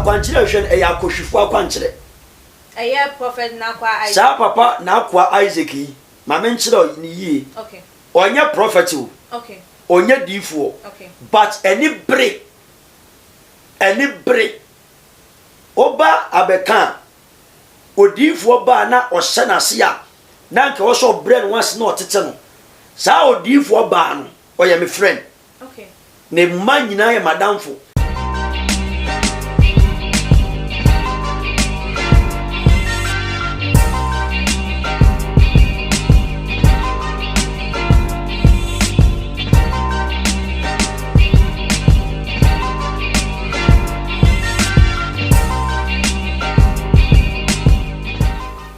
Akwankyerɛ a ɛhwɛ no, ɛyɛ akɔhwifoɔ akwankyerɛ. Ɛyɛ Prophet N'akoa Isaac. Saa papa N'akoa Isaac yi, ma menkyerɛ wo no yie. Okay. Ɔnyɛ prophet o. Okay. Ɔnyɛ diifoɔ. Okay. But ani bere, ani bere. Woba abɛka a, odiyifoɔ ba a na ɔhyɛ n'ase a na anka ɛwɔ sɛ ɔbrɛ ne ho ase na ɔtete no. Saa odiyifoɔ baa no, ɔyɛ me friend. Okay. Ne mma nyinaa yɛ m'adamfo.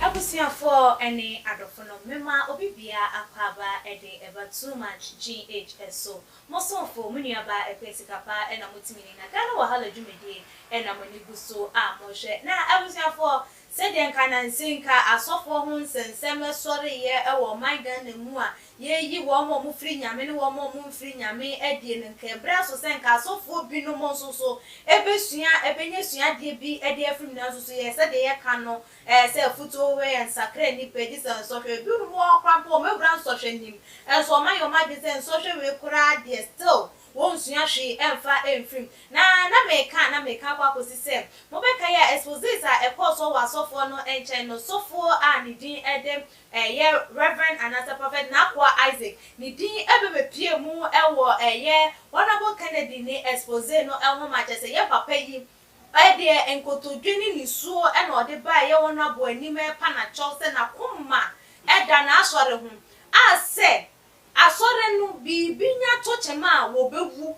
Abusuafoɔ ne adɔfonom, mema obi biara akwaaba de ɛba Too Much GH so. Mo somfo, mo nuabaa Akua Sikapa na motumi ni, na Ghana Wahala dwumadie na mo ani gu so a mohwɛ. Na abusuafoɔ, sɛdeɛ nka nansa nka asɔfoɔ ho nsɛnsɛm sɔreeɛ wɔ ɔman Ghana mu a Yɛreyi wɔn a wɔfiri Nyame ne wɔn a wɔmfiri Nyame adie no, nka ɛberɛ aso sɛ nka asɔfoɔ binom nso so bɛsua, bɛnya suadeɛ bi de afiri mu, nanso so yɛ sɛdeɛ yɛka no, ɛɛ, sɛ afutuo hɔ yɛ nsakra nnipa, gye sɛ nsɔhwɛ, ebinom wɔ hɔ koraa mpo wɔawura nsɔhwɛ nim, nso wɔayɛ wɔn adwene sɛ nsɔhwɛ wei koraa deɛ still wɔnsua hwee mfa mfiri mu. Na na meka, na meka akɔ akɔsi sɛ mobɛkae a exposés a ɛkɔɔ soɔ wɔ asɔfoɔ no nkyɛn no, sɔfoɔ a ne din de Ɛyɛ Rev. Anaasɛ Prophet n'akoa Isaac ne din bɛbɛpue mu wɔ ɛyɛ Honourable Kennedy ne expose no nwoma kyerɛ sɛ yɛn papa yi deɛ nkotodwe ne nisuo na ɔde baa ɛyɛ Honourable anim repa no akyɛw sɛ n'akoma da n'asɔre ho a sɛ asɔre no biribi nya to kyema a wɔbɛwu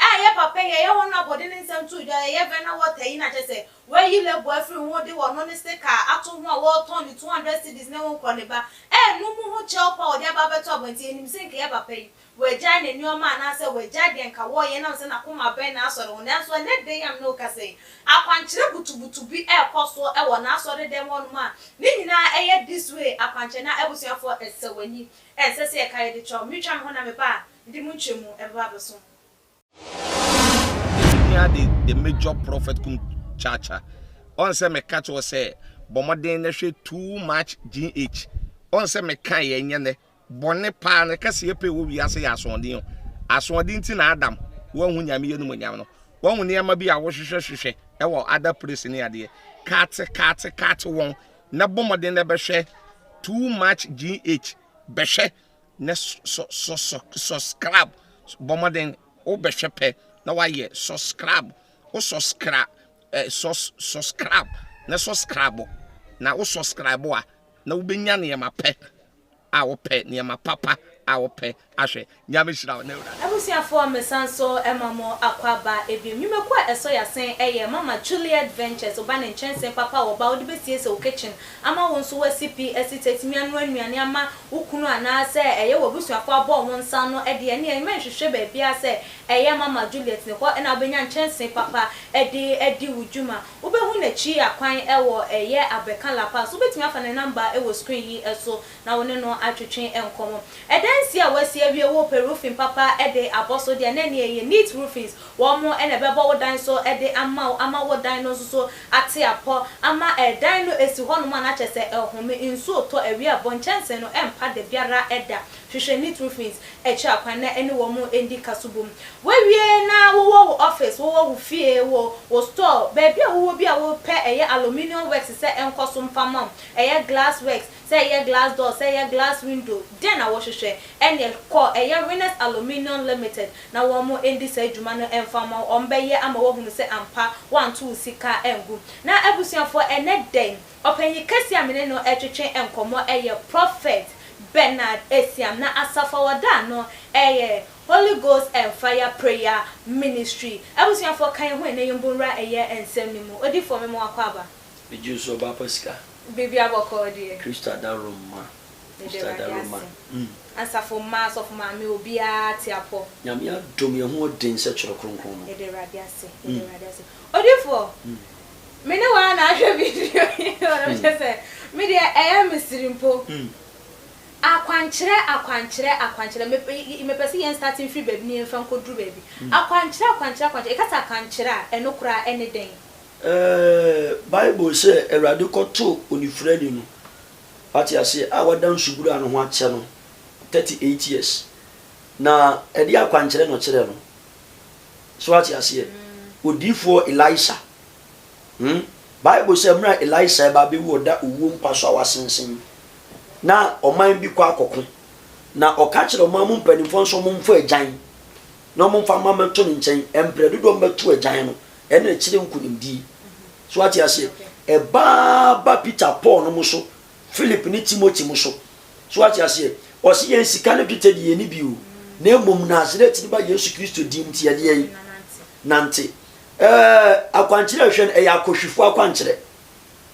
Ɛyɛ papa yi, ɛyɛ wɔn a wɔde ne nsɛm too dwa, ɛyɛ Verna Water yi na kyerɛ sɛ wɔayi label afiri ho de wɔn ne sticker ato ho a wɔretɔn no 200 cedis ne ho nkɔ ne ba ɛno mu ho kyɛw pa a wɔde aba abɛto abɔnten. Yɛnim sɛ nka ɛyɛ papa yi wagyae ne nneɛma anaasɛ wagyae deɛ nka wɔreyɛ nam sɛ n'akoma bɛn n'asɔre ho nanso ɛnnɛ da yi a me ne wo kasa yi akwankyerɛ butubutu bi rekɔ so wɔ n'asɔredɛm hɔnom a ne nyinaa ɛyɛ this way akwankyerɛ na abusuafoɔ ɛsɛ w'ani ɛnsɛ sɛ yɛka yɛde kyɛw metwa me ho na meba a Mede mo nkyɛmu bɛba abɛso mo. Hia de the major prophet kum chacha ɔn sɛ meka kyerɛ sɛ bɔ mmɔden na hwɛ too much gh ɔn sɛ meka yɛ nyɛ nɛ bɔne paa no kɛseɛ pɛ wɔ wiase yɛ asoɔden o asoɔden nti na Adam wanhu nyame yɛ numonyam no wahu nneɛma bi a wohwehwɛ hwehwɛ ɛwɔ other place ne adeɛ kate kate kate wɔn na bɔ mmɔden na bɛhwɛ too much gh bɛhwɛ ne sɔ sɔ sɔ subscribe bɔ mmɔden wobɛhwɛ pɛ na wayɛ subscribe wo subscribe eh, sus subscribe na subscribe na wo subscribe a na wobɛnya nneɛma pɛ a wopɛ nneɛma papa a wopɛ ahwɛ nyame hyira wo na awurade Abusuafoɔ mesan so ma mo akwaaba bio. Nnwumakuo a ɛsɔ yasen yɛ Mama Juliet Ventures, woba ne nkyɛnsee papa a wɔba wode bɛsiesie wo kitchen ama wo nso woasi pi asi ta atumi anoa nnuane ama wo kunu anaasɛ ɛyɛ w'abusuafoɔ abɔ wɔn nsa ano deɛ ɛneɛ mɛnhwehwɛ baabiara sɛ ɛyɛ Mama Juliet ne hɔ na wobɛnya nkyɛnsee papa de adi wo dwuma. Wobɛhu n'akyi akwan wɔ ɛyɛ Abɛka La Paz. Wobɛtumi afa ne number wɔ screen yi so na wo ne no atwetwe nkɔmmɔ. Ɛdansi a woasi awie worepɛ roofing papa de abɔ so deɛ na ɛneɛ ɛyɛ Neat Roofings Wɔn na ɛbɛbɔ wo dan so de ama wo, ama wo dan no nso so ate apɔ, ama dan no si hɔnom a na kyerɛ sɛ ɛhome, nsuo tɔ, awia bɔ, nkyɛnsee no mpa da biara da. Hwehwɛ Neat Roofings akyiri akwan na ɛne wɔn ndi kasobom. Woawie na wowɔ wo office, wowɔ wo fie, wo wo store, baabi a wowɔ bi a wopɛ ɛyɛ aluminium works sɛ ɛnkɔ so mfa mma wo, ɛyɛ glass works, sɛ ɛyɛ glass door, sɛ ɛyɛ glass window, dɛn na wohwehwɛ? Ɛnneɛ kɔ ɛyɛ Winners Aluminium Limited na wɔn ndi saa dwuma no mfa mma wo, wɔbɛyɛ ama woahunu sɛ ampa woanto wo sika angu. Na abusuafoɔ, ɛnnɛ da yi, ɔpanyin kɛseɛ a me ne no retwetwe nkɔmmɔ yɛ Prophet Bernard Asiam, na asafo a wɔda ano yɛ Holy Ghost and Fire Prayer Ministry. Abusuafoɔ, ka yɛn ho ɛnnɛ yɛmmɔ nwura ɛyɛ nsɛm no mu. Odiyifoɔ, mema wo akwaaba. Megye wo so ɔbaa pa sika. Biribiara bɔkɔɔ deɛ. Kristo adaworoma. Meda Kristo Awurade adaworoma. ase. Asafo mma, asɔfo maame, obiara te apɔ. Nyame adom yɛn ho ɔden sɛ twerɛ kronkron no. Yɛda Awurade ase. Yɛda Awurade ase. Odiyifoɔ, me ne wo ara na ahwɛ video yi o, na kyerɛ sɛ me deɛ ɛyɛ me sere mpo. Akwankyerɛ, akwankyerɛ, akwankyerɛ, mepɛ sɛ yɛn start mfiri baabi na yɛmfa nkɔduru baabi. Akwankyerɛ, akwankyerɛ, akwankyerɛ, yɛka sɛ akwankyerɛ a, ɛno koraa ɛne dɛn? Ɛɛ, Bible sɛ Awurade kɔtoo onifirani no, wate aseɛ, a wada nsubura no ho akyɛ no 38 years. Na ɛde akwankyerɛ na ɔkyerɛɛ no. So wate aseɛ? Odiyifoɔ Elisa. Hmm? Bible sɛ mmerɛ a Elisa ɛba abɛwu ɔda owuo mpa so a wasensen, na ɔman bi kɔ akɔko. Na ɔka kyerɛ ɔman mu mpanimfoɔ nso wɔn mfa agyan na wɔn mfa mma mmɛto ne nkyɛn. Mprɛ dodoɔ mmɛto agyan no, ɛna ɛkyerɛ nkunimdie. So wate aseɛ? Ɛbaa ba Peter, Paul no mo so, Philip ne Timothy mo so. So wate aseɛ? Ɔse yɛn sika ne dwetɛ deɛ yɛnni bi o, na mmom Nasaretni ba Yesu Kristo din nti yɛdeɛ yi nante. Ɛɛ akwankyerɛ a ɛhwɛ no ɛyɛ akɔhwifoɔ akwankyerɛ.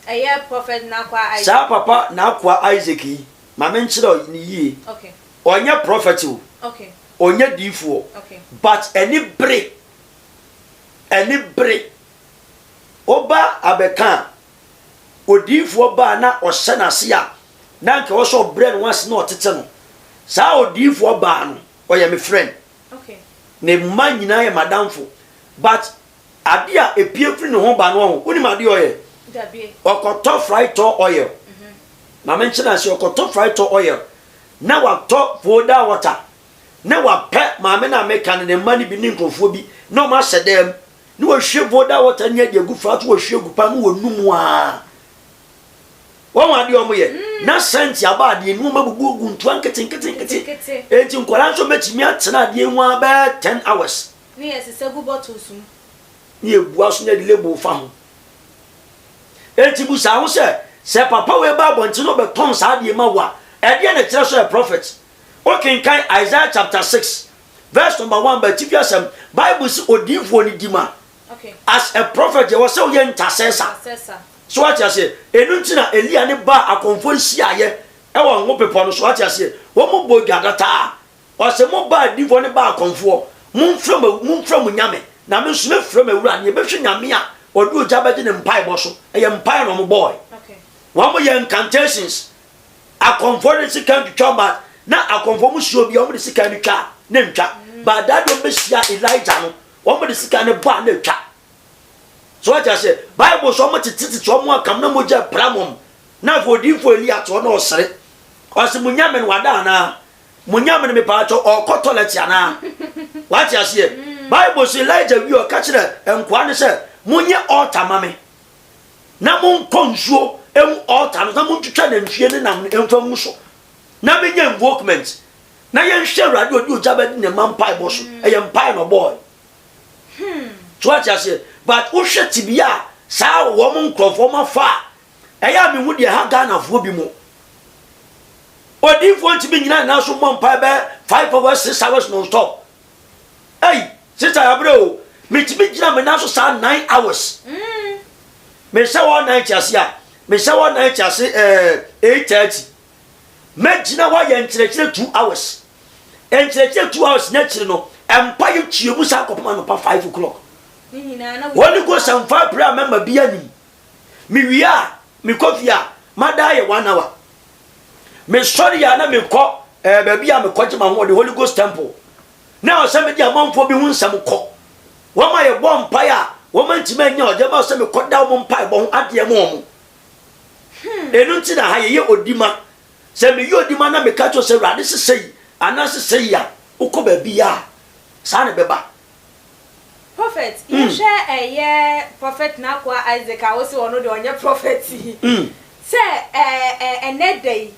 Ɛyɛ Prophet N'akoa Isaac. Saa papa N'akoa Isaac yi, ma me nkyerɛ no yie. Okay. Ɔnyɛ prophet o. Okay. Ɔnyɛ diifoɔ. Okay. But ani bere, ani bere. Woba abɛka a, Odiyifoɔ ba a na ɔhyɛ n'ase a na anka ɛwɔ sɛ ɔbrɛ ne ho ase na ɔtete no. Saa odiyifoɔ baa no, ɔyɛ me friend. Ne mma nyinaa yɛ m'adamfo. But adeɛ a ɛpue firi ne ho ba no, ɔho, wonim adeɛ ɔyɛ? Ɔkɔtɔ frytɔ oil. Ma menkyerɛ ase, ɔkɔtɔ frytɔ oil na watɔ folda water na wapɛ maame no a meka no ne mma no bi ne nkurɔfoɔ bi na wɔn ahyɛ dan mu. Ne wɔhwie voda water ne adi agu fra so wɔhwie gu pan mu wɔ num a wɔn adeɛ wɔn yɛ mm. Na sɛnti aba adeɛ nneɛma bubu gu ntoa nketenkete enti nkwadaa nso bɛtumi atena adeɛ mu abɛɛ 10 hours. Ne yɛ sisɛ gu bottles mu. Ne yɛ bua so ne yɛde label fa ho. Enti busa ho sɛ sɛ papa wei ba abɔnten na ɔbɛtɔn saa adeɛ ma wo a, ɛdeɛ na ɛkyerɛ sɛ ɔyɛ prophet? Wokenkan Isaiah chapter 6 verse number 1 ba atifi asɛm, Bible si odiyifoɔ no di ma. As a prophet, yɛwɔ sɛ woyɛ intercessor. So wate aseɛ? Ɛno nti na Elia ne ba akɔmfoɔ nhyiaeɛ ɛwɔ Ngo Bepɔ no so. Wate aseɛ? Wɔn mu bɔ dwa dataa. Ɔsɛ mo ba adiyifoɔ ne ba akɔmfoɔ, momfrɛ mo, momfrɛ mo nyame, na me nso mɛfrɛ m'awura. Ne yɛbɛhwɛ nyame a ɔde ogya bɛgye ne mpaebɔ so. Ɛyɛ mpaeɛ na wɔn bɔɔe. Wɔn yɛ incantations. Akɔmfoɔ de sika ntwitwa ba na akɔmfoɔ mu si obi a wɔn de sika no twa ne ntwa. Ba daa de wɔn bɛhyia Elijah no, wɔn de sika no bɔ a na etwa. So wate aseɛ? Bible sɛ wɔn tetetete wɔn akam na mogya pra wɔn. Na afei odiyifoɔ Elia te hɔ na ɔsere. Ɔse mo nyame no wada anaa? Mo nyame no mepaakyɛw ɔkɔ toilet anaa? Wate aseɛ? Bible sɛ Elijah wie ɔka kyerɛ nkoa no sɛ monyɛ altar ma me. Na monkɔ nsuo ngu altar no na montwitwa nantwie ne nam no mfa ngu so na menyɛ invokement na yɛnhwɛ Awurade ɔde ogya bɛde ne mma mpaebɔ so. Ɛyɛ mpae na ɔbɔɔe. So wate aseɛ? But wohwɛ tebea a saa wɔn nkurɔfoɔ wɔn afa a, ɛyɛ a mehu deɛ ɛha Ghanafoɔ bi mo. Odiyifoɔ ntumi nyina ne nan so mmɔ mpae bɛyɛ 5 hours, 6 hours non stop. Ei, sister yabrɛ o, metumi gyina me nan so saa 9 hours. Mehyɛ wɔ night ase a, mehyɛ wɔ night ase 8:30. Mɛgyina hɔ ayɛ nkyerɛkyerɛ 2 hours. Nkyerɛkyerɛ 2 hours n'akyiri no, mpa yɛ tue mu saa kɔpem anɔpa 5 o'clock. Holy Ghost mfa prayer mɛma bi anim. Mewie a, mekɔ fie a, mada ayɛ one hour. Mesɔre a na mekɔ baabi a mekɔgye ma ho the Holy Ghost temple. Na ɔsɛ mede amanfoɔ bi ho nsɛm kɔ. Wɔn a yɛbɔ mpae a wɔn antumi anya ɔgye ma sɛ mekɔda wɔn mpaebɔ ho adeɛ ma wɔn. Ɛno nti na ha yɛyɛ odima. Sɛ meyɛ odima na meka kyerɛ sɛ Awurade sesɛ yi anaa sesɛ yi a, wokɔ baabi a saa na ɛbɛba. Prophet, yɛhwɛ ɛyɛ Prophet N'akoa Isaac a wosi ɔno deɛ ɔnyɛ prophet yi. Sɛ ɛɛ ɛnɛ da yi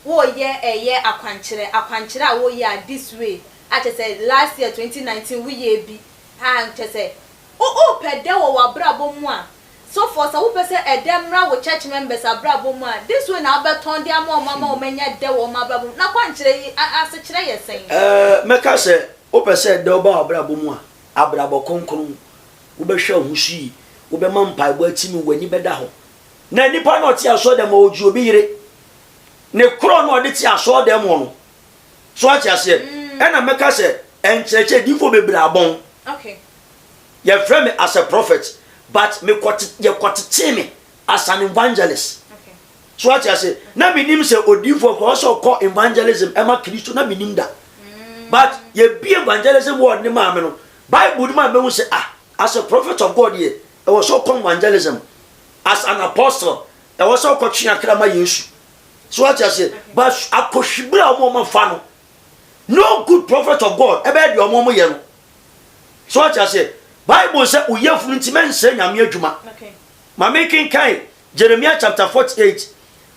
wɔreyɛ ɛyɛ akwankyerɛ, akwankyerɛ a wɔreyɛ a this way a kyerɛ sɛ last year 2019 woyɛ bi a kyerɛ sɛ wo wopɛ dɛ wɔ w'abrabɔ mu a, sɔfoɔ, sɛ wopɛ sɛ ɛdɛ mmra wo church members abrabɔ mu a, this way na wobɛtɔn de ama wɔn ama wɔn anya dɛ wɔ wɔn abrabɔ mu. Na kwankyerɛ yi asekyerɛ yɛ sɛn? Mɛka sɛ wopɛ sɛ ɛdɛ ba w'abrabɔ mu a, abrabɔ kronkron, wobɛhwɛ wo ho so yie, wobɛma mpaebɔ atimi, w'ani bɛda hɔ. Na nipa na ɔte asɔre dɛm ɔgye obi yere, ne korɔ na ɔde te asɔre dɛm hɔ no, so ate aseɛ? Ɛna mɛka sɛ nkyerɛkyerɛ diifoɔ bebree abɔn. Yɛfrɛ me as a prophet, but mekɔte yɛkɔtetee me as an evangelist. So ate aseɛ? Na menim sɛ odiifoɔ kɔ ɔsɛ ɔkɔ evangelism ɛma Kristo, na menim da. But yɛbie evangelism word ne maame no, Bible no ma mehu sɛ, ah, as a prophet of God yɛ. Ɛwɔ sɛ ɔkɔ evangelism as an apostle. Ɛwɔ sɛ ɔkɔ twe akra ma Yesu. So wate aseɛ? But akɔhwibere a wɔn wɔn fa no, no good prophet of God ɛbɛyɛ deɛ wɔn wɔn yɛ no. So wate aseɛ? Bible sɛ oyafunu nti mɛnsɛ Nyame adwuma. Ma menkenkan Jeremiah chapter 48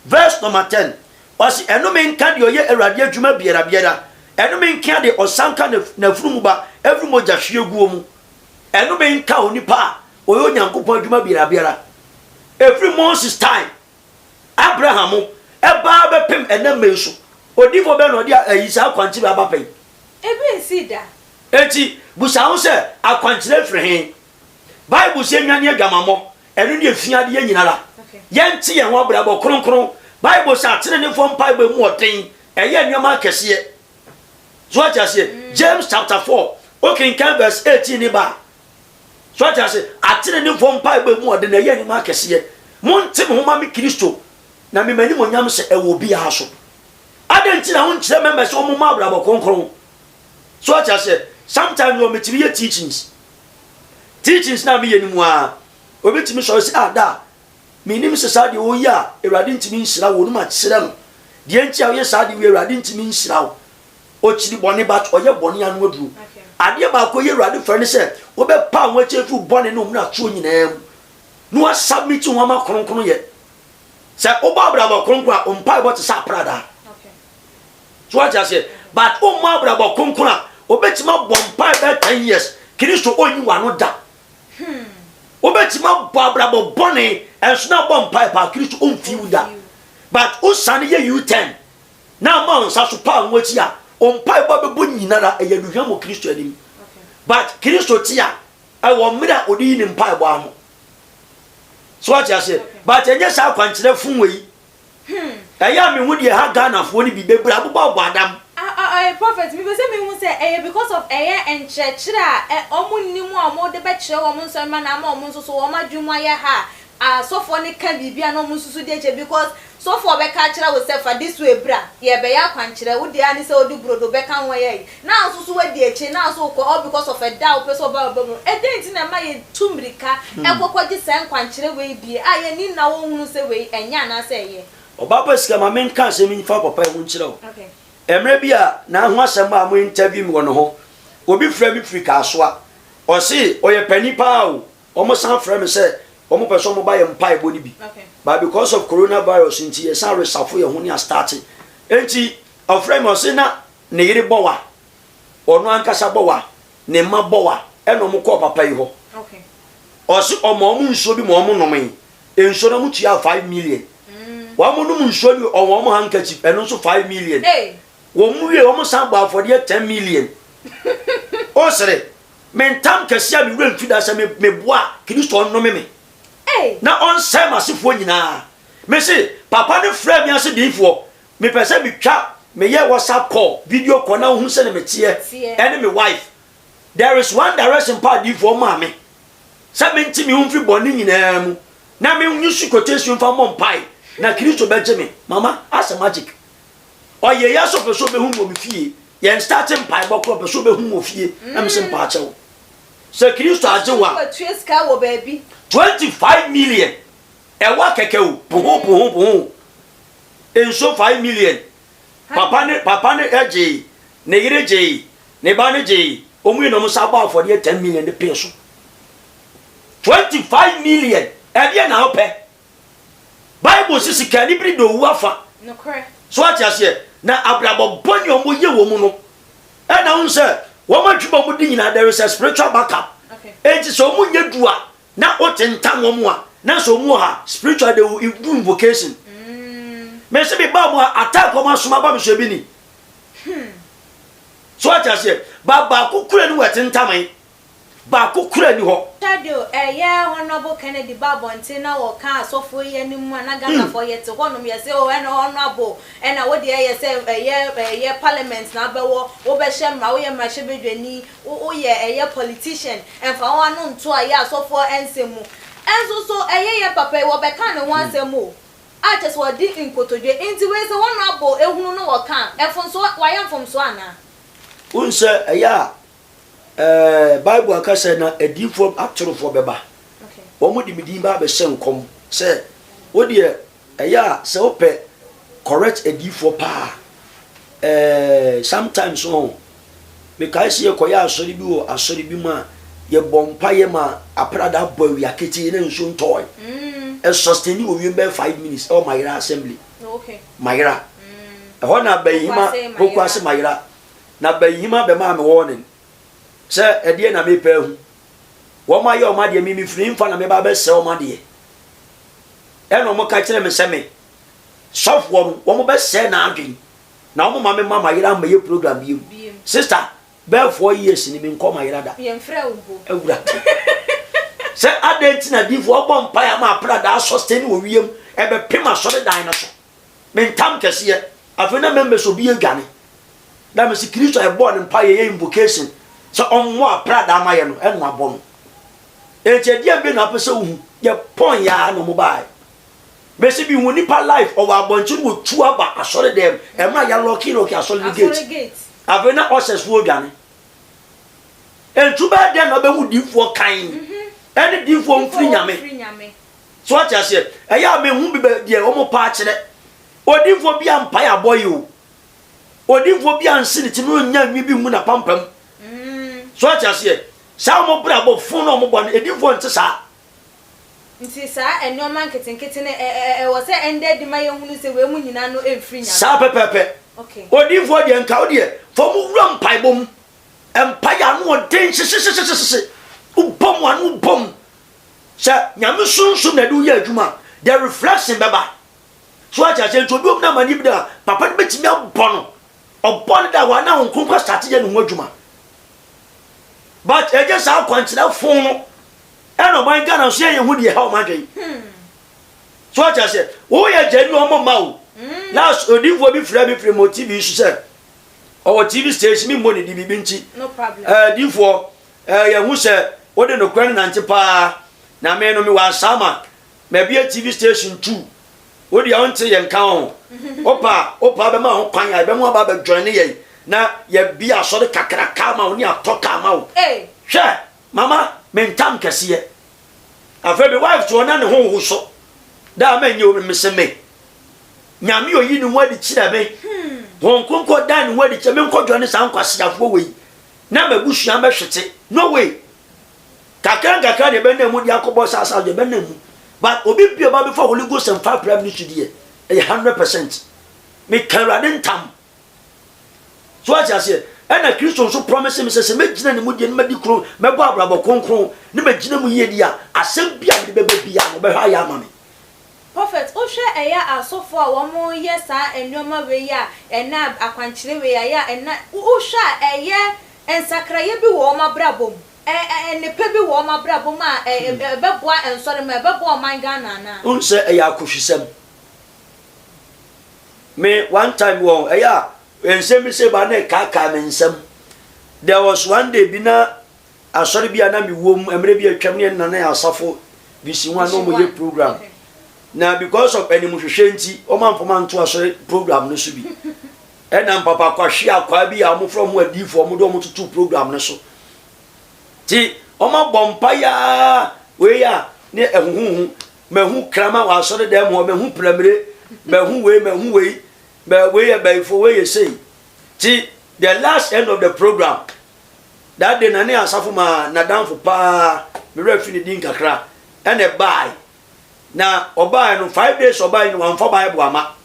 verse number 10. Ɔse ɛnome nka deɛ ɔyɛ Awurade adwuma biara biara, ɛnome nka deɛ ɔsanka n'afunumu ba ɛfiri mogya hwieguo mu. Ɛnome nka onipa a ɔyɛ Onyankopɔn adwuma biara biara. Ɛfiri Moses time, Abraham ɛbaa bɛpem ɛnɛ mmɛ yi so, odiyifoɔ bɛn na ɔde ayi saa akwankyerɛ aba pɛn? Ebi nsii da. Enti busa ho sɛ, akwankyerɛ firi he? Bible se yɛnnwane adwamammɔ, ɛno ne efi adeɛ nyinara. Yɛnte yɛn ho abrabɔ kronkron. Bible se atenenefoɔ mpaebɔ emu ɔden, ɛyɛ nneɛma akɛseɛ. So wate aseɛ? James chapter 4, wokenkan verse 18 ne ba a, so wate aseɛ? Atenenefoɔ mpaebɔ emu ɔden, ɛyɛ nneɛma akɛseɛ. Monte mo ho ma me Kristo, na me m'animuonyam sɛ ɛwɔ obiara so. Adɛn nti na wonkyerɛ mɛmɛ sɛ wɔmmɔ abrabɔ kronkron? So wate aseɛ? Sometimes wɔ metumi yɛ teachings. Teachings na meyɛ no mu ara, obi tumi sɔre sɛ, ah, da, menim sɛ saa deɛ woyɛ a, Awurade ntumi nhyira wo. No makyerɛ no deɛ nti a woyɛ saa deɛ woyɛ, Awurade ntumi nhyira wo. Ɔkyiri bɔne, but ɔyɛ bɔne ano aduro. Adeɛ baako yɛ Awurade fɛ ne sɛ, wobɛpa wo akyi afiri bɔne ne omuna toɔ nyinaa mu, na wasubmit ho ama kronkron yɛ. Sɛ wobɔ abrabɔ kronkron a, mpaebɔ te sɛ apradaa. So wate aseɛ? But wommɔ abrabɔ kronkron a, obɛtumi abɔ mpae bɛyɛ 10 years, Kristo ɔnyi w'ano da. Wobɛtumi abɔ abrabɔ bɔne, ɛnso na abɔ mpae paa, Kristo ɔmfi wo da. But wosane yɛ U-turn, na ama wo nsa so paa ho akyi a, mpaebɔ bɛbɔ nyinara, ɛyɛ aduhwam wɔ Kristo anim. But Kristo te a, ɛwɔ mmerɛ a ɔde yi ne mpaebɔ ano. So wate aseɛ? But ɛnyɛ saa akwankyerɛ fun wei. Ɛyɛ a mehu deɛ ɛha Ghanafoɔ no bi bebree abobɔ abɔ adam. Ah ah eh prophet mepɛ sɛ mehu sɛ ɛyɛ because of ɛyɛ nkyerɛkyerɛ a ɛ ɔmo nni mu a ɔmo de bɛkyerɛ wɔn nsɔremma na ama ɔmo nso so wɔn adwene mu ayɛ ha a asɔfoɔ no ka biribi a na ɔmo nso so di akyire because sɔfoɔ bɛka akyerɛ wo sɛ fa this way bra yɛrebɛyɛ akwankyerɛ wo deɛ ara ne sɛ wode brodo bɛka ho ayɛ ayi na wo nso so woadi akyire na wo nso wokɔ all because of ɛda a wopɛ sɛ ɔba ɔba mu ɛdɛn nti na ɛma yɛtu mmirika ɛkɔ kɔgye saa nkwankyerɛ wei bie a yɛn ani nna hɔ nhunu sɛ wei ɛnyɛ anaasɛ ɛyɛ. Ɔbaa pa sika ma menka asɛm yi mfa papa yi ho nkyerɛ wo. Mmerɛ bi a na ho asɛm a mo interview me wɔ ne ho, obi frɛ me firi Kasoa, ɔse ɔyɛ panin paa o, wɔn san frɛ me sɛ wɔn pɛ sɛ wɔn ba yɛ mpaebɔ no bi, but because of corona virus nti yɛ san resafo yɛn ho ne astarte. Enti ɔfrɛ me ɔse na ne yere bɔ wa, ɔno ankasa bɔ wa, ne mma bɔ wa, ɛna wɔn kɔɔ papa yi hɔ. Ɔse ɔma wɔn nsuo bi ma wɔn nomee, nsuo no wɔn tua 5 million. Wɔn nom nsuo no ɔwɔ wɔn handkerchief ɛno nso 5 million. Wɔn wie wɔn san bɔ afɔdeɛ 10 million. Ɔsere me ntam kɛseɛ a me wura mfi da sɛ me meboa Kristo ɔnnome me na ɔnsɛe m'asefoɔ nyinaa. Me se papa no frɛ me ase diifoɔ mepɛ sɛ metwa meyɛ WhatsApp call video call na wohu sɛne meteɛ ɛne me wife. There is one direction pa diifoɔ maa me sɛ mente me ho mfiri bɔne nyinaa mu na menyi su quotation mfa mmɔ mpae na Kristo bɛgye me. Mama, asɛ magic. Ɔyɛ yɛ sɛ ɔpɛ sɛ ɔbɛhu me wɔ me fie. Yɛn start mpaebɔ korɔ ɔpɛ sɛ ɔbɛhu me wɔ fie na mese mpaakyɛw. Sɛ Kristo agye wo a. Watua sika wɔ baabi. 25 million ɛwa kɛkɛ o, poho poho poho. Nsuo 5 million. Papa ne papa ne gyee, ne yere gyee, ne ba no gyee, wɔn nyinaa wɔn san bɔ afɔdeɛ 10 million de pee so. 25 million ɛdeɛ na wopɛ? Bible sɛ sika ni bere de owu afa. So ate aseɛ? Na abrabɔ bɔne a wɔyɛ wɔ mu no, ɛna wohu sɛ wɔn adwuma a wɔdi nyinaa there is a spiritual backup. Enti sɛ wɔn nyɛ du a na wotentam wɔn a na sɛ wɔn wɔ ha spiritual they will do invocation. Mɛ sɛ meba mu a attack wɔn asoma ba me so ebi ni. So ate aseɛ? Ba baako kura ni wɔ ɛtentam baako kura ni hɔ. Shadow, ɛyɛ Honourable Kennedy ba abɔnten na ɔka asɔfoɔ yi anim a na Ghanafoɔ yɛte hɔnom yɛse oh ɛna Honourable ɛna wo deɛ yɛ sɛ ɛyɛ ɛyɛ parliament na abɛwɔ wobɛhyɛ mmara woyɛ mmarahyɛbadwani wo woyɛ ɛyɛ politician ɛmfa wo ano nto a ɛyɛ asɔfoɔ nsɛm mu ɛnso so ɛyɛ yɛn papa yi wɔbɛka ne ho asɛm o a kyerɛ sɛ ɔde nkotodwe nti wei sɛ Honourable ehunu no wɔka a mfomsoɔ wayɛ mfomsoɔ anaa? Wohu sɛ ɛyɛ a ɛɛ Bible aka sɛ na adiyifoɔ atorofoɔ bɛba. Wɔde me din ba abɛhyɛ nkɔm sɛ, Wo deɛ, ɛyɛ a sɛ wopɛ correct adiyifoɔ paa a, eh, sometimes no, mekae sɛ yɛkɔyɛ asɔre bi wɔ asɔre bi mu a, yɛbɔ mpaeɛ ma aprada bɔ awia ketee na nsuo ntɔɔe. Ɛsustaining wɔ wiem bɛyɛ 5 minutes ɛwɔ Mayera Assembly. Mayera. Ɛhɔ na Bayihima, Pokuase Mayera. Na Bayihima bɛmaa me warning sɛ ɛdeɛ na mepɛ ahu. Wɔn ayɛ wɔn adeɛ, me mefiri mfa na meba abɛsɛe wɔn adeɛ. Ɛna wɔn ka kyerɛ me sɛ me sɔfoɔ no wɔn bɛsɛe n'adwen na wɔn ma me ma mayera ammɛyɛ program biem. Sister, bɛyɛ 4 years ni menkɔ mayera da. Awurade. Sɛ adɛn nti na diifoɔ ɔbɔ mpaeɛ ama apradaa sustain wɔ wiem ɛbɛpem asɔredan no so. Me ntam kɛseɛ. Afei na members obi adwane. Na mesi Kristo a yɛbɔɔ ne mpaeɛ yɛ invocation sɛ ɔmmɔ apradaa ma yɛ no ɛna wabɔ no. Enti ɛdeɛn bi na apɛ sɛ wohu? Yɛpɔn yɛ a na ɔmo baeɛ. Mesi bi hu nipa life ɔwɔ abɔnten wɔtu aba asɔre dɛm ɛma yɛalɔki lɔki asɔre no gate. Afei na ushers foɔ dwane. Ntu bɛyɛ dɛn na ɔbɛhu diifoɔ kan ɛne diifoɔ mfiri Nyame. So wate aseɛ? Ɛyɛ a mehu bi bɛ deɛ wɔn pa akyerɛ. Odiifoɔ bi a mpae abɔ yi o. Odiifoɔ bi a nsi ne ti no nya nwi bi ngu n'apampam. So wate aseɛ? Saa wɔn bra bɔ fon na wɔn bɔ no, ediifoɔ nte saa. Nti saa nneɛma nketenkete no, ɛ ɛ ɛwɔ sɛ ɛnda adi ma yɛhunu sɛ wei mu nyinaa no mfiri Nyame. Saa pɛpɛɛpɛ. Odiifoɔ deɛ nka wo deɛ fa wɔn wura mpaebɔ mu. Mpaeɛ ano ɔden hyehyehyehyehyehye. Wobɔ mu ano wobɔ mu. Sɛ Nyame sunsum na ɛde wo yɛ adwuma a, the reflection bɛba. So wate aseɛ? Nti obi wɔ mu na amaneɛ bi da a, papa no bɛtumi abɔ no. Ɔbɔ no da hɔ a na Honhom Kronkron asate yɛ ne ho adwuma. But ɛgye saa akwankyerɛ fo no ɛna ɔman Ghana nso yɛ yɛn ho deɛ ɛha ɔman adwene. So wate aseɛ? Woyɛ gyani ɔmo mma o. Last odiifoɔ bi frɛ me firi mo TV so sɛ ɔwɔ TV station mi mmɔ ne di biribi nti. Ɛɛ diifoɔ Ɛɛ, yɛahu sɛ wode nokorɛ no nante paa, na me no mewɔ Asaama, mabue TV station too. Wo deɛ wonte yɛn nka ho. Wopɛ a, wopɛ a bɛma ho kwan a, yɛbɛma woaba abɛ joine yɛn na yɛabue asɔre kakraka ama wo ne atɔ car ama wo. Hwɛ, mama, me ntam kɛseɛ. Afei me wife te hɔ na ne ho woso. Daa mɛnyɛ o, mese me. Nyame oyi ne ho adi kyerɛ me. Honhom Kronkron dan ne ho adi kyerɛ me, menkɔ joine saa nkwaseafoɔ wei. Na m'abusua mɛhwete. No way! Kakra nkakra na yɛbɛnam mu de akɔbɔ saa asase yɛbɛnam mu. But obi bi a ɔba bɛfa Holy Ghost and fire prayer ministry deɛ, ɛyɛ 100%. Meka Awurade ntam. So wate aseɛ? Ɛna Kristo nso promise me sɛ sɛ mɛgyina ne mu deɛ na madi kron, mɛbɔ abrabɔ kronkron, na magyina mu yie deɛ a, asɛm bi a mede bɛba biara no, ɔbɛhwɛ ayɛ ama me. Prophet, wohwɛ ɛyɛ asɔfoɔ a wɔn yɛ saa nnoɔma wei a ɛna akwankyerɛ wei a ɛyɛ a ɛna wohwɛ a ɛyɛ nsakraeɛ bi wɔ wɔn abrabɔ mu ɛ ɛ nnepa bi wɔ wɔn abrabɔ mu a ɛ ɛbɛboa nsɔre ma ɛbɛboa ɔman Ghana anaa? Wohu sɛ ɛyɛ akohwisɛm. Me one time wɔ ɛyɛ a nsɛm bi sɛ ba na ɛkaakaa me nsɛm. There was one day bi na Asɔre bi a na mewɔ mu mmerɛ bi a atwam ne yɛn nana yɛ asafo vision one na wɔn yɛ program na because of animhwehwɛ nti wɔn amfa wɔn anto asɔre program no so bi ɛna mpapa kwahwe akwaa bi a wɔn frɛ wɔn adiifoɔ wɔn de wɔn toto program no so ti wɔn abɔ mpa yaa wei a ne ɛhuhuhu mahu krama wɔ asɔre dɛm hɔ mahu pramire mahu wei mahu wei wei yɛ bɛyifo wei yɛ sei ti the last end of the program. That day na ne asafo maa n'adamfo paa, me werɛ fi ne din kakra, ɛna ɛbaae. Na ɔbaae no, 5 days ɔbaae no, wamfa Bible ama.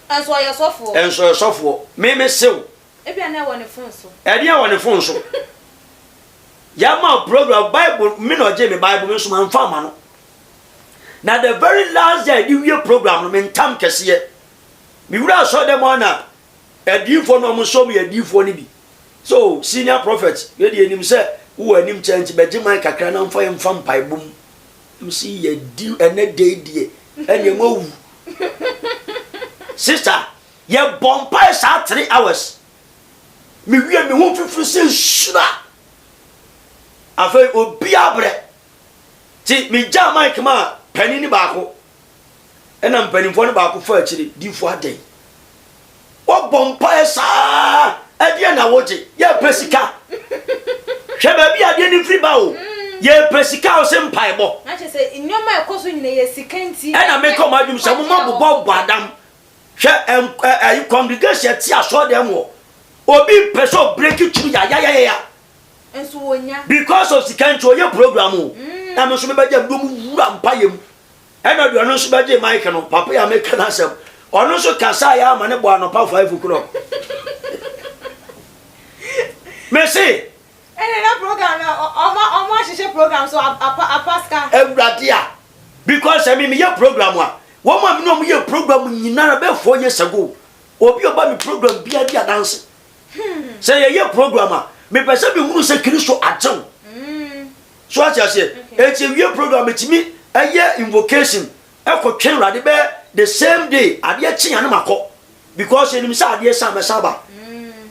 Ɛnso ɔyɛ sɔfoɔ. Ɛnso ɔyɛ sɔfoɔ. Me me sew. Ebia na ɛwɔ ne phone so. Ɛdeɛ wɔ ne phone so. Yɛama program Bible, me na ɔgye me Bible, me nso mamfa ama no. Na the very last day a yɛde wie program no, me ntam kɛseɛ. Me wura asɔre dɛm hɔ na Adiyifoɔ no a wɔn nso wɔyɛ adiyifoɔ no bi. So senior prophet, yɛ deɛ nim sɛ wowɔ anim kyɛn nti bɛgye man kakra na mfa yɛn mfa mpaebɔ mu. Msi yɛdi ɛnɛ da yi deɛ ɛneɛ mo awu. Sister, yɛbɔ mpae saa 3 hours. Mewie me ho fifiri sɛ nhyira. Afei obi abrɛ. Ti megyaa mic ma panin no baako. Ɛna mpanimfoɔ no baako fa akyire, difoɔ adɛn? Wɔbɔ mpaeɛ saa, ɛdeɛ na wogye? Yɛpɛ sika. Hwɛ baabi adeɛ no firi ba o. Yɛpɛ sika a ɔsɛ mpaebɔ. Na kyerɛ sɛ nneɛma a ɛkɔ so nyina yɛ sika nti. Ɛna meka ɔmo adwuma sɛ moma bobɔ bɔ adam. Hwɛ ɛyi congregation ɛte asɔre dɛm wɔ. Obi mpɛ sɛ ɔbreki turu yayayaya. Nso wɔnya. Because of sika nti ɔyɛ program o. Na me nso mebɛgye mu de ɔmo wura mpaeɛ mu. Ɛna deɛ ɔno nso bɛgye mic no, papa yi a meka n'asɛm, ɔno nso kasaa yɛ ama ne bɔ anɔpa 5 o'clock. Mese. Ɛna na program no ɔmo ɔmo ahyehyɛ program so apa apaska. Awurade a, because ɛmi meyɛ program a, wɔn a mi na wɔn yɛ program nyinara bɛyɛ 4 years ago, obi a ɔba mi program bia di adanse. Sɛ yɛyɛ program a, mepɛ sɛ mehunu sɛ Kristo agyew. So ate aseɛ, eti ewie program etimi ɛyɛ invocation ɛkɔ twɛn Awurade bɛyɛ the same day, adeɛ kye yan ma kɔ, because enim sɛ adeɛ san mɛsa ba.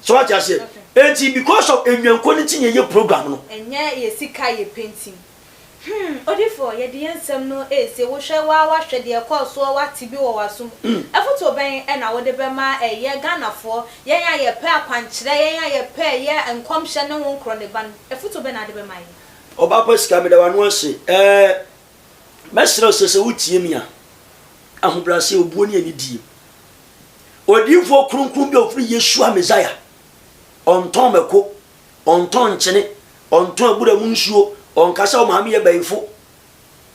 So ate aseɛ, eti because of enyanko ne ti na yɛyɛ program no. Ɛnyɛ yɛ sika yɛ painting. Odifoɔ, yɛde yɛn nsɛm no ese wohwɛ waa wahwɛ deɛ ɛkɔɔ soɔ, wate bi wɔ w'asom. Afotuo bɛn ɛna wode bɛma ɛyɛ Ghanafoɔ, yɛn a yɛpɛ akwankyerɛ, yɛn a yɛpɛ ɛyɛ nkɔmhyɛ ne ho nkorɔ ne ba no, afotuo bɛn na wode bɛma yɛn? Ɔba pa sika, meda w'ano ase. Ɛɛ mɛsrɛ wo sɛ sɛ wotie mi a, ahobrɛaseɛ, obuo ne anidie. Odiyifoɔ kronkron bi a ɔfiri Yeshua Messiah, ɔntɔn mako, ɔntɔn nkyene, ɔntɔn abura mu nsuo, ɔnka sɛ ɔmaame yɛ bɛyifo.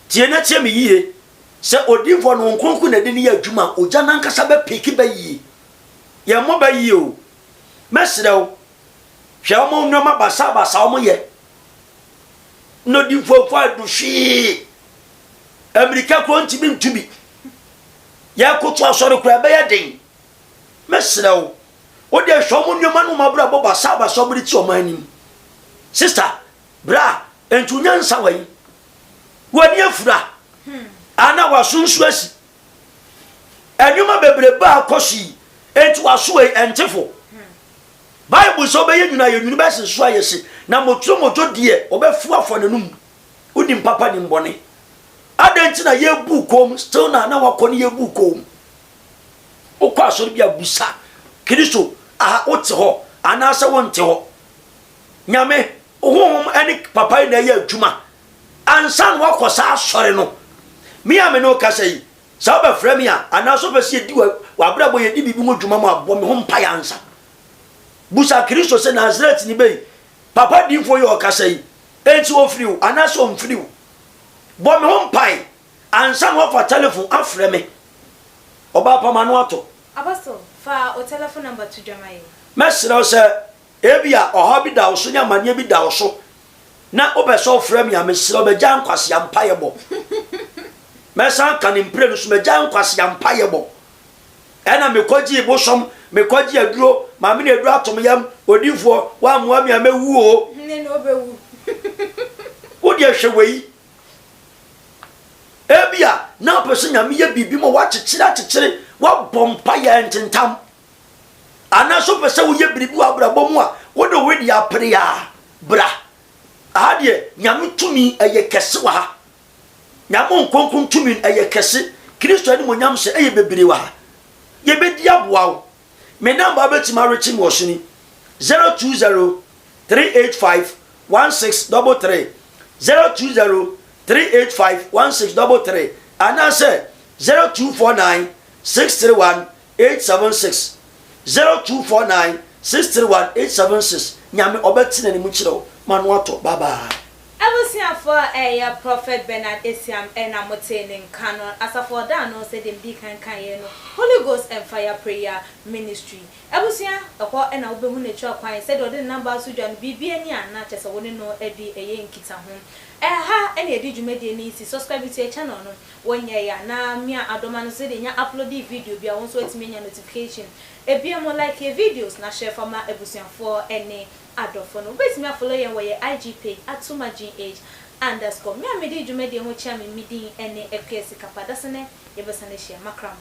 Tie na tie me yie, sɛ odiyifoɔ no nkronkron na ɛde ne yɛ adwuma a, ogya nankasa bɛpeke bɛyie. Yɛmmɔ bɛyie o. Mɛsrɛ wo, hwɛ wɔn nneɛma basabasa wɔn yɛ. Na odiyifoɔ fo adu hwee. Amirika kuro ntumi ntu bi. Yɛkoto asɔre koraa ɛbɛyɛ den. Mɛsrɛ wo, wode hwɛ wɔn nneɛma no wɔn abrabɔ basabasa wɔn de ti wɔn anim. Sister, bra, nti wonya nsa wɔ yi. W'ani afura. Ana w'aso nso asi. Nneɛma bebrebe a akɔ so yi, nti w'aso wɔ yi ɛntefo. Bible sɛ wobɛyɛ nwunu a yɛ nwunu bɛsese so ayɛ se na motoromotwo deɛ wɔbɛfu afɔ n'anum. Wonim papa nim bɔne. Adɛn nti na yɛbu kɔn still na na wakɔ ne yɛbu kɔn? Wokɔ asɔre bi a, busa Kristo aha wote hɔ anaasɛ wonte hɔ. Nyame honhom ne papa yi na ɛyɛ adwuma ansa na wakɔ saa asɔre no. Me a me ne wo kasa yi, sɛ wobɛfrɛ me a anaasɛ wopɛ sɛ yɛdi w'abrabɔ, yɛdi biribi ho dwuma mu a, bɔ me ho mpaeɛ ansa. Busa Kristo sɛ Nasaret ni bɛyi papa diifoɔ yi a ɔkasa yi, enti ɔfiri wo anaasɛ ɔmfiri wo? Bɔ me ho mpae ansa na wafa telephone afrɛ me. Ɔbaa pam ano atɔ. Apostle, fa wo telephone number to dwa ma yɛn. Mɛsrɛ wo sɛ ebia ɔhaw bi da wo so ne amanneɛ bi da wo so na wopɛ sɛ wofrɛ me a, mesrɛ wo bɛgya nkwasea mpaeɛ bɔ. Mɛsan ka ne mprenu so, mɛgya nkwasea mpaeɛ bɔ. Ɛna mekɔgyee bosom, mekɔgye aduro, maame ne aduro atom yam, odifoɔ, woammoa me a mɛwu o. Ne na ɔbɛwu. Wo deɛ hwɛ wei. Ebia na wopɛ sɛ Nyame yɛ biribi ma woakyekyere akyekyere, woabɔ mpaeɛ ntentam. Anaasɛ wopɛ sɛ woyɛ biribi wɔ abrabɔ mu a, wode wo deɛ apere a, bra. Aha deɛ, Nyame tumi ɛyɛ kɛse wɔ ha. Nyame nkronkron tumi no ɛyɛ kɛse. Kristo animuonyam hyɛ ɛyɛ bebree wɔ ha. Yɛbɛdi aboa wo. Me number a wobɛtumi arekye me wɔ so ni, 020 385 1633, 020 385 1633, anaasɛ 0249 631 876, 0249 631 876. Nyame ɔbɛte n'anim kyerɛ wo ma no atɔ. Bye bye. Abusuafoɔ a ɛyɛ Prophet Bernard Esiam ɛna motee ne nka no, asafo ɔda ano sɛdeɛ medii kan kaeɛ no, Holy Ghost and Fire Prayer Ministry. Abusua, ɛhɔ na wobɛhu n'akyiri akwan, sɛdeɛ ɔde ne number ato dwa no, biribi ani a na kyerɛ sɛ wo ne no adi ɛyɛ nkitaho. Ɛha na yɛde dwumadie no resi, subscribe to yɛ channel no, wonyɛeɛ a, na mia adɔma no so sɛdeɛ nya uploadi video bi a wo nso woatumi anya notification. Ebia mo like yɛ videos na share fa ma abusuafoɔ ne adɔfo no. Wobɛtumi afollow yɛn wɔ yɛ IG page atumagh_. Me a medi dwumadie ho kyea me, me din ne Akua Sikapa. Dasene yɛbɛsan ahyia. Makra mo.